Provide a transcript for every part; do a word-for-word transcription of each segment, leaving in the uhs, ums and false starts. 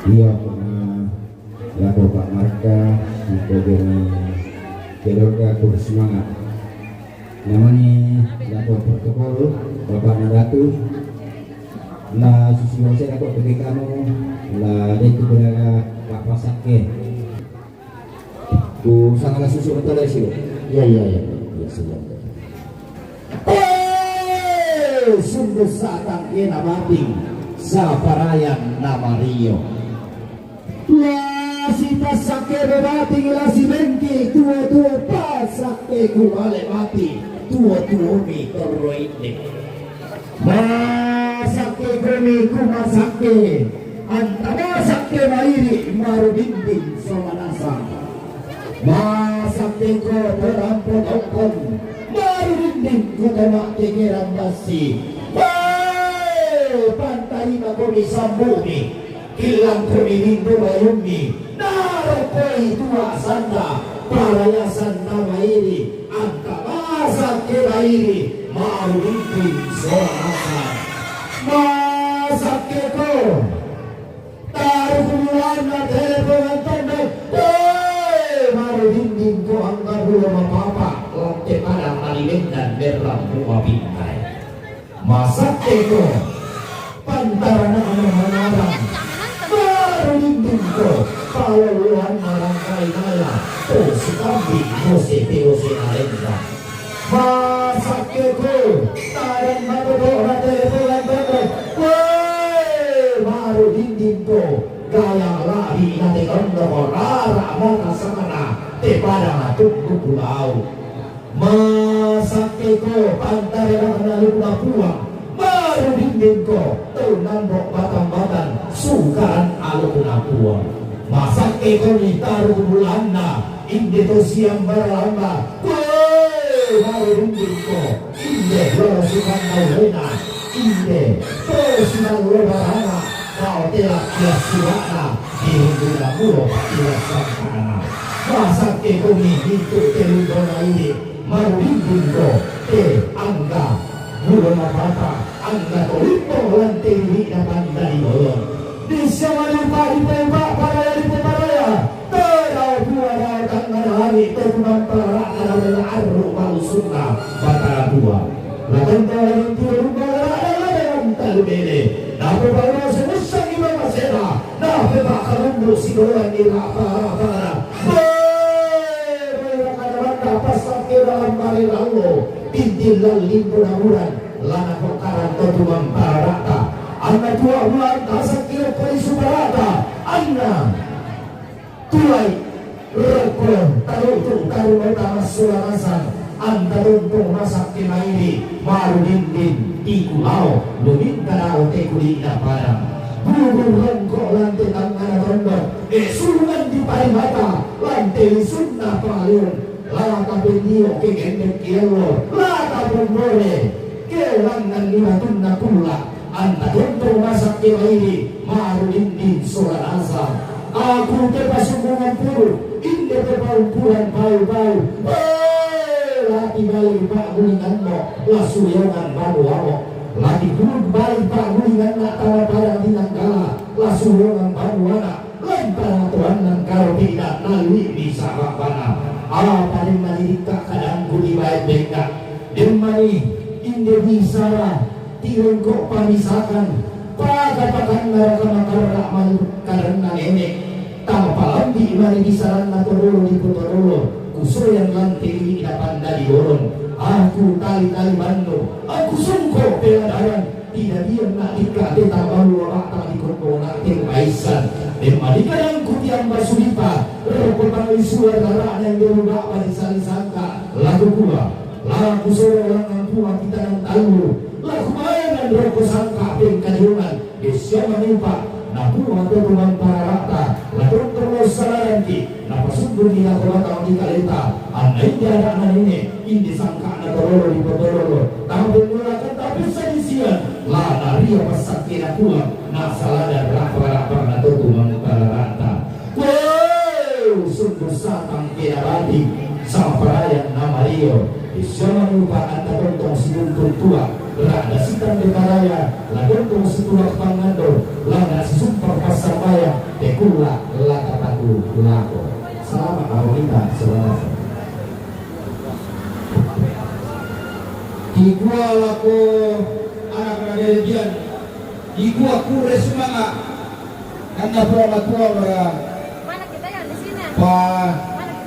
Iya, pernah lako Pak Marka, lako Beni Keluarga Kurus Semangat. Namanya lako protokol, Bapak Nadatu, la susi wase lako P P K mu, la detu beraga Pak Pasake. Ku sangat susu atau lesi. Iya, iya, iya. Iya, sudah. Eh, sungguh satang kena bating, saparayan nama Rio. Lasi pasake bebating, lasi bengki, tuo-tuo pasake kumale mati, tuo-tuo mi torro inde. Masake kumi kumasake, anta masake mairi maru dinding somanasa. Masake ko porampo tongkon, maru dinding ko tomak tegerang basi. Bae, pantarima kumi sambumi. Killang kumi lindo bayummi, narokoi tua sanda, parayasan namairi, anta masake mairi, maru dinding soanasa. Masake ko, taru kumulanna telepongan tondok, woi, maru dinding ko angga bulo mapapa, lante padang malimendan merrang mua pintai. Masake ko, pantarana ana manarang, baru dinding ko, paloloan marangkai nala, to sitambi, gose, gose arenda. Masake ko, tadan mabodo, rate, rate, rate, woi, baru dinding ko, gaya lahi, nate kondo, rara, mata sana, te pada matuk, kukulau. Masake ko, pantare lakna lukna puang, baru dinding ko, tau nambok batang-batang, sukaran alukna puang. Masake ko ni taru bulanna, inde to siang baralamba, kue, baru dinding ko, inde lolo sukan daulena, inde to siang lo barana, kau telak kias suakna, di hunduna mulo pakilas sangkana. Masake ko ni itu telung dona ini, Marudinding ko, te angga, bulo mapata, angga to lippo lante wi'na pandali bolong. Dissa malupa dipepa paraya dipeparaya, te dao pua dao tangngana langit, te tumampa ra'na ra'na arru malusunna Batara Tua. La tenta lain tiro lumba ra'na la dengan talu bele. Nape paura semussang iba masera, nape pakarundu sigoloan ni rapa-rapana. Be, bae kada manda pasang kira lambare lallo, tintin lalling bodaburan, lana kokaran to tumampa rata. Anna tua bulan tasang kira koi subarata, anna tuai, roko, tarutu, tarunota massularasang, anta tonto masakke mairi, marudinding, iku lao, luminta lao te kuli'na padang. Bubur rongko lante tangngana tondok, e sulungan di parimata, lante lisunna paliung, lata pendio ke gendek kiello, lata pombore, ke langan limatunna kulla, anta tonto masakke mairi, marudinding sola rasa. Aku te pasumbungan puru, inde te paumpuran pau-pau. Wee, lati bali pa'gulinganno, la suriongan banuamo. Lati purun bali pa'gulinganna tama padang dinanggala, la suriongan banuana. Lempara tuannan karo tidak nalui di sababana. Apa den manirikka kadangku di baet dengka. Demmani inde bisara, tirengko pamisakan, paka-pakanna raka makarra manu karenna nenek, tama palambi mani bisaranna torolo di potorolo, kusoyan lante ina pandali bolong, aku tali-tali manno, aku sungko peladaran, tidak diam nak tika teta balu awak tali koko nak teng paisan, demmani kadangku tiang basudipa, roko tali suara rana yang berubah pada sali sangka, lagu kuah. Laku soro langang pua kita nang talu, laku maenang roko sangka pengkadiongan, dessiama nipa, napua to tumang pararata, la tontoro salaranki, napasumbungi lako batang di kaleta, anna inde anakna nene, inde sangkana tororo di potololo, tapi mulakan tapi sadisian, la naria pasakki napua, nasalada rapa-rapa na to tumang pararata. Wee, sungguh satang kena bati, sama parayan nama Rio. Isya manupa anta tontong si Guntur Tua, rada si Tande Paraya, la tontong si Tuak Pangando, la na si Sumpah Passambayang, Pula lata pandu lako. Selamat Abu Intan, saudara. Kikua lako anak na delegian. Kikua kure sumanga. Anda pura matua mara. Pa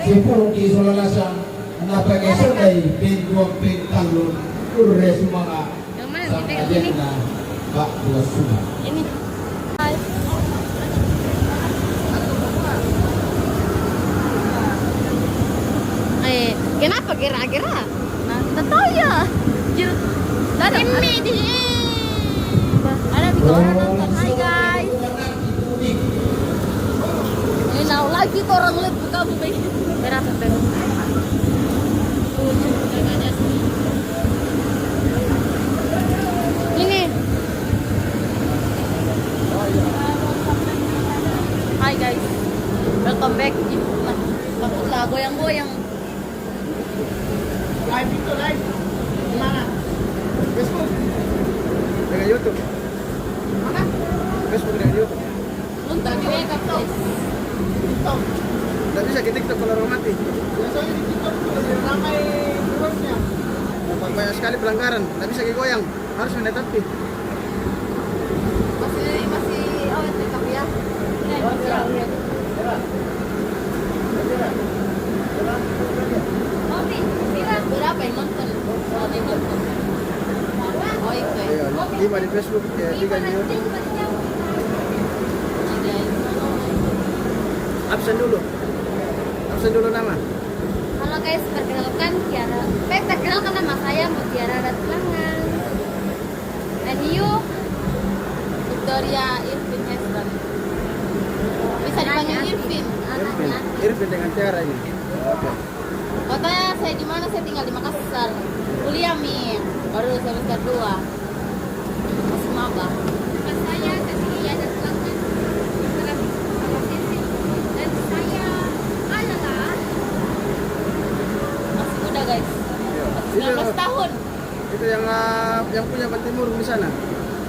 sepuluh di Solanasang. Anda pakai sodai, pintuang pintalun. Kure sumanga. Yang mana? Sama kita aja ini. Kena bak dua sungai. Ini. Eh, kenapa gerak-gerak? Nah, tak tahu ya. Jil. Ada, ada. Ini di. Ada di orang nonton. Hai, guys. Ini now lagi tuh orang lihat buka buka. Berapa, berapa? Ini. Hai guys, welcome back. Ih, nah, takutlah goyang-goyang. Live itu live. Di mana? Facebook. Dengan YouTube. Mana? Facebook dengan YouTube. Nonton di wake up, guys. TikTok. Nggak bisa ke TikTok kalau orang mati. Biasanya di TikTok itu lebih ramai viewers-nya. Banyak sekali pelanggaran, nggak bisa ke goyang, harus menetap. Masih, masih awet nih, tapi ya. Ini masih awet. Berapa yang nonton? Berapa yang nonton? Oh, itu ya. Iya, lima di Facebook, ya, tiga di YouTube. Absen dulu. Absen dulu nama. Halo guys, perkenalkan Tiara. Eh, perkenalkan nama saya Mutiara Ratulangan. And you? Victoria Irvin Hesron. Bisa dipanggil Irvin. Irvin. Irvin dengan Tiara ini. Oke. Kotanya saya di mana? Saya tinggal di Makassar. Kuliah mi, baru semester dua. Masih maba. Nama saya Cecilia Ratulangan. Dan saya adalah masih muda, guys. Iya. Masih sembilan belas tahun. Itu yang, ah, yang punya Bantimurung di sana.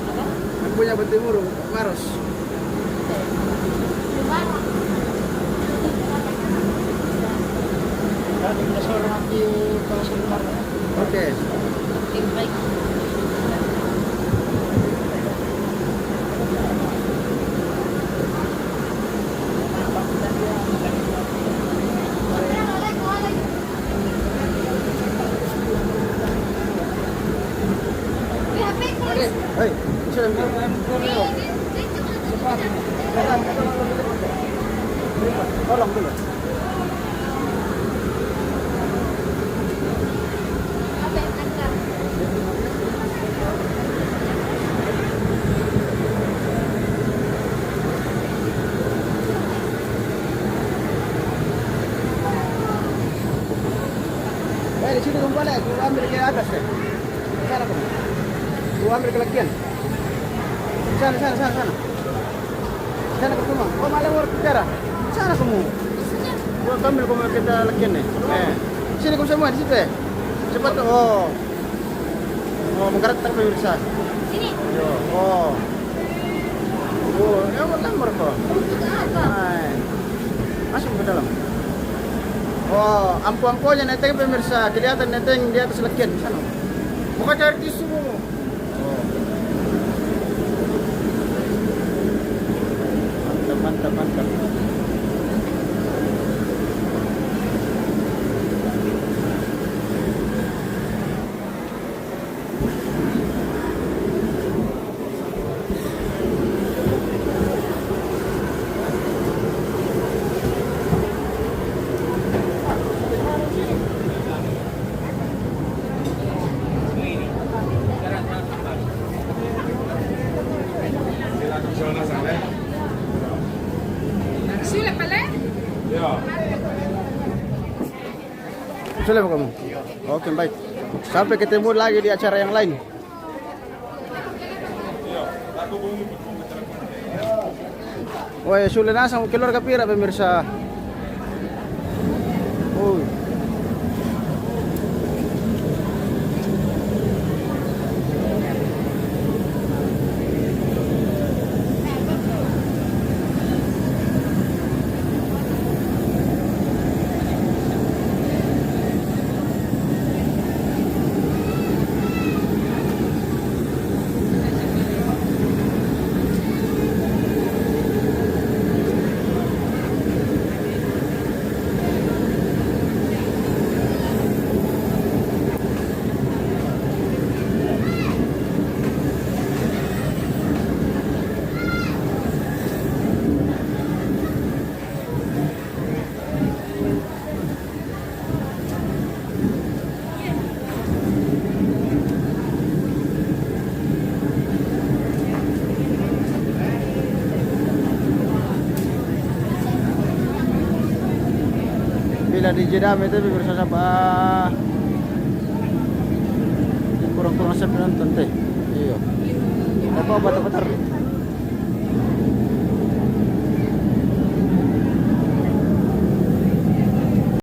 Apa? Yang punya Bantimurung, Maros. Oke. Oke, baik. Hei, bisa yang tolong dulu. Eh, di sini kumpul, eh, gua ambil ke atas, eh. Sana kamu. Gua ambil ke lakian. Sana, sana, sana, sana. Sana kamu. Oh, malah mau bicara. Sana kamu. Gua ambil kamu kita lakian, eh. Eh. Sini kamu semua di situ, eh. Cepat, oh. Oh, menggerak tak pemirsa. Sini. Yo, oh. Oh, ya, mau tambah kok. Hai. Masuk ke dalam. Oh, ampo-amponya neteng pemirsa, kelihatan neteng di atas lakian di sana. Bukan cari tisu, Bu. Oh. Mantap, mantap, mantap. Sudah, Pak, eh? Ya. Sudah, Pak, kamu? Oke, baik. Sampai ketemu lagi di acara yang lain. Woi, Solanasang keluarga pira, pemirsa? Woi. Pila di Jeddah itu, pemirsa, sapa? Kurang-kurang siapa nonton teh? Iyo. Apa, apa, apa,